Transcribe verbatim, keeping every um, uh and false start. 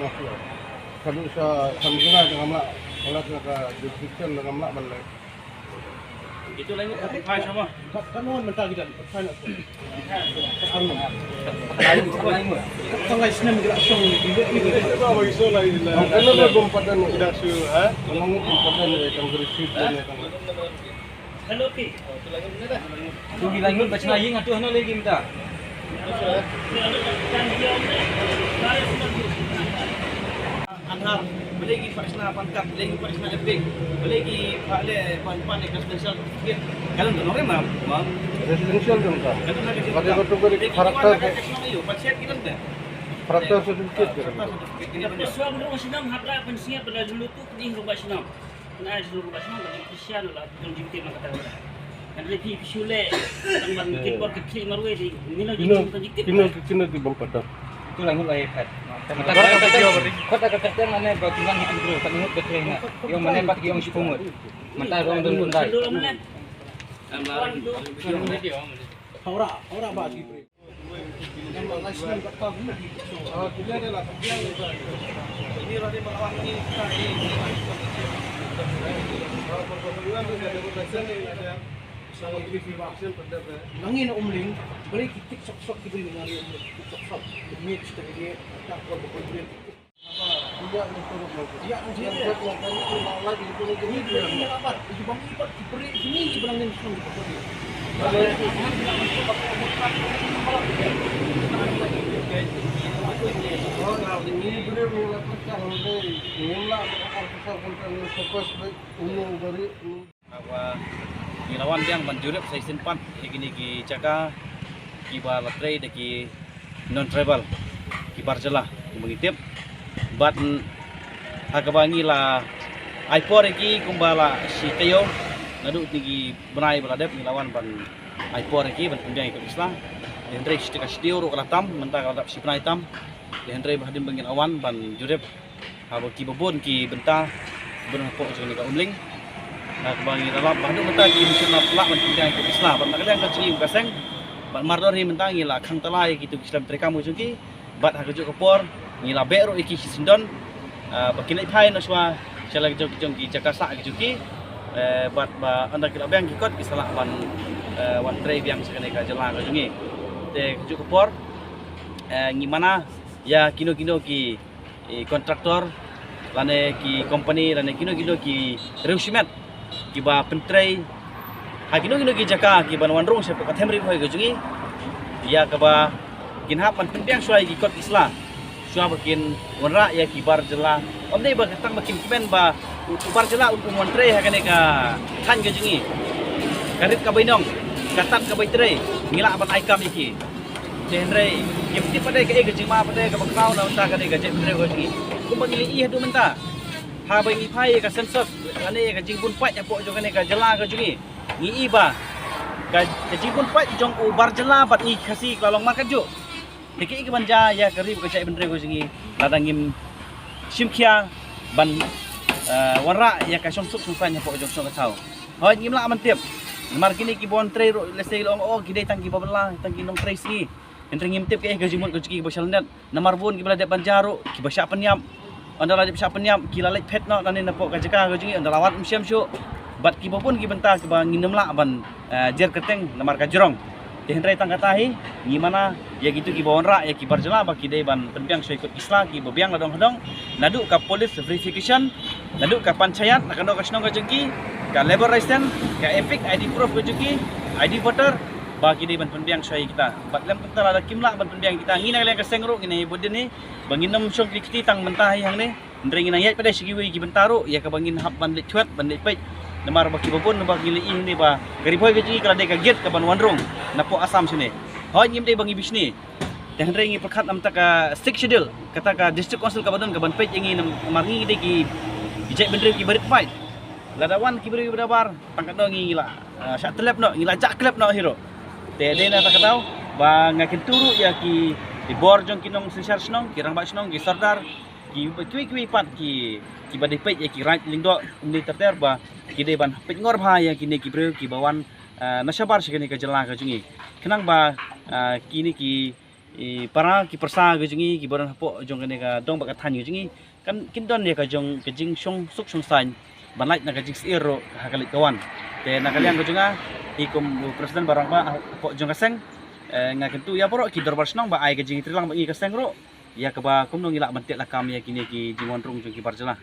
nga shu. Ka dei sa samjinga jong nga, nga la ka jurisdiction jong nga ban leh. Itu lain ngut, phai sama. Kan wan mynta kita, phai na. Kan lai snem kita shong ni. Kan lai bom padan ni. Dah su, ha? Kan lai bom padan ni, kan bersih ni, kan. Hello, Pi. Tu gi lain ngut ba shna ïing, atu hano lei gi mynta. Aadhaar, balei ki pat shna PAN card, balei ki pat shna EPIC, balei ki pat leh PAN, PAN residential certificate. Ka long ka nongrim ma, ma. Residential dong ka. Ka long ka. Balei ka tu ka character. Character certificate ka. Character certificate. Ka long ka. Ka shuwa ruh shnong haba pynsiap ba la lulu tu kini ruh ba shnong. Kane ai shnong ruh ba shnong, ba Christian la jong jingtip na kata. Kan le phi phi shu leh tang ban kit bor kit khlieh marwei di. Mino jingtip, mino jingtip. Kino kino ki bom padan. Itu lain ngut lai phet. Kata kata kata mane ba kiwan hitu bro, kan ngut betrei na. Ïong mane pat ïong shu ngut. Mynta ruh don pun dai. Ora, ora ba ki bro. Nangi na Umling, beli ki tik sok sok ki beli nangi Umling, tik sok sok. Demi kita ini tak kuat bekerja. Iya, iya. Ini bang ibat, ini bang ibat, ini bang ibat. Ngi la wan biang ban jurip sa shisien pat ïa kine ki jaka kiba la trei da ki non tribal ki bar jylla kumba ngi tip. Bad ha kaba ngi la ai por ïa ki kumba la shi taïew naduh kine ki bnai ba la dep ngi la wan ban ai por ïa ki ban pynbiang ïa ka pisa. Hynrei shi taïew ruh ka la tam, mynta ka la dap shi bnai tam. Hynrei ba hadien ba ngi la wan ban jurip haba kiba bun ki bynta bun hapoh jong ka Umling. Haba ngi la lap ba haduh mynta ki mission la pynlah ban pynbiang ïa ka pisa bad na ka liang ka jong ngi ka seng. Bad mardor hi mynta ngi la khang tala ïa kitu ki slem treikam ka jong ki. Bad ha kajuh ka por ngi la beh ruh ïa ki shi syndon, ah, ba kin leit phai na shuwa sha la ka jong ki jong ki jaka sah ka jong ki. Eh, bad ba ynda ki la biang ki kot ki sa lah ban, eh, wan trei biang sha kane ka jylla ka jong ngi. Te kajuh ka por, eh, ngi mana ïa kino kino ki, eh, kontraktor lane ki kompani lane kino kino ki riew shimet kiba pyntrei ha kino kino ki jaka kiban wan rung shapoh ka them Ri Bhoi ka jong ngi, ïa kaba kin hap ban pynbiang shuwa ïa ki kot ki sla shuwa ba kin wanrah ïa ki bar jylla. Ym dei ba ka tang ba kin kmen ba u, u bar jylla un, un wan trei ha kane ka thaiñ ka jong ngi. Ka rit ka bainong, ka tad ka baitrei, ngi lah ban ai kam ïa ki. Te hynrei ngim tip pat de kaei ka jingma pat de kaba khraw na bynta kane ka jaitbynriew ka jong ngi. Kumba ngi la ïohi haduh mynta, haba ngi phai ïa ka census lane ïa ka jingbun paid hapoh jong kane ka jylla ka jong ngi, ngi i ba ka, ka jingbun paid jong u bar jylla bad ngi Khasi ka la long markatjuh. Te kaei kaban jia ïa ka ri bad ka jaitbynriew ka jong ngi lada ngim shim khia ban, eh, wanrah ïa ka shongsuk shongsaiñ hapoh jong shong ka thaw? Hooid, ngim lah ban tip. Namar kine kiba wan trei ruh, lehse la ong, oh, ki dei tang kiba bylla, tang ki nongtrei sngi. Hynrei ngim tip kaei ka jingmut ka jong ki kiba shalyndet. Namar bun kiba la dep ban jia ruh, kiba shah pynïap. Ynda la dep shah pynïap, ki la leit phet noh nangne napoh ka jaka ka jong ngi, ynda la wad ym shem shuh. Bad kiba bun ki bynta kiba ngin ym lah ban, eh, jer kyrteng namar ka jrong. Te hynrei tang kata hi, ngi mana ïa kito kiba wanrah ïa ki bar jylla ba ki dei ban pynbiang shuwa ïa ki kot ki sla kiba biang la dong ha dong. Naduh ka police verification, naduh ka panchayat, na kano ka shnong ka jong ki, ka labour license, ka EPIC ID proof ka jong ki, ID voter, ba ki dei ban pynbiang shuwa ïa kita. Bad lem kata lada kim lah ban pynbiang kita, ngi na ka liang ka seng ruh ngi nang ïa bud dien hi ba ngin ym shong kti kti tang mynta hi hangne. Hynrei ngi nang ïaid pat de sha kiwei ki bynta ruh ïa kaba ngin hap ban leit thuh, ban leit peit. Namar ba kiba bun ba ngi la ïohi hangne ba ka Ri Bhoi ka jong ngi ka la dei ka gate kaban wan rung napoh Assam shane. Hooid, ngim dei ba ngi bishni. Te hynrei ngi pyrkhat na bynta ka Sixth Schedule, kata ka District Council kaba don kaban peit ïa ngi, namar ngi dei ki, ki jaitbynriew kiba rit paid. Lada wan ki briew kiba da bar, tang katno ngi la, ah, shah tlep noh, ngi la jah klep noh hi ruh. Te dei na kata ka daw ba nga kyntu ruh ïa ki, ki bor jong ki nongsynshar shnong, ki rangbah shnong, ki sordar, ki, kiwei kiwei pat ki, kiba dei peit ïa ki raid lyngdoh, ym dei ter ter ba ki dei ban peit ngor bha ïa kine ki briew kiba wan, ah, na shabar sha kane ka jylla ka jong ngi. Khnang ba, ah, kine ki, i, para ki pyrsa ka jong ngi kiba don hapoh jong kane ka dong bad ka thaiñ ka jong ngi kan kin don ïa ka jong ka jingshongsuk shongsaiñ ban lait na ka jingsheptieng ruh ha ka leit ka wan. Te na ka liang ka jong nga, i kum u president ba rangbah hapoh jong ka seng, eh, nga kyntu ïa baroh ki dorbar shnong ba ai ka jingtreilang bad ngi ka seng ruh ïa kaba kumno ngi lah ban teh lakam ïa kine ki jingwan rung jong ki bar jylla.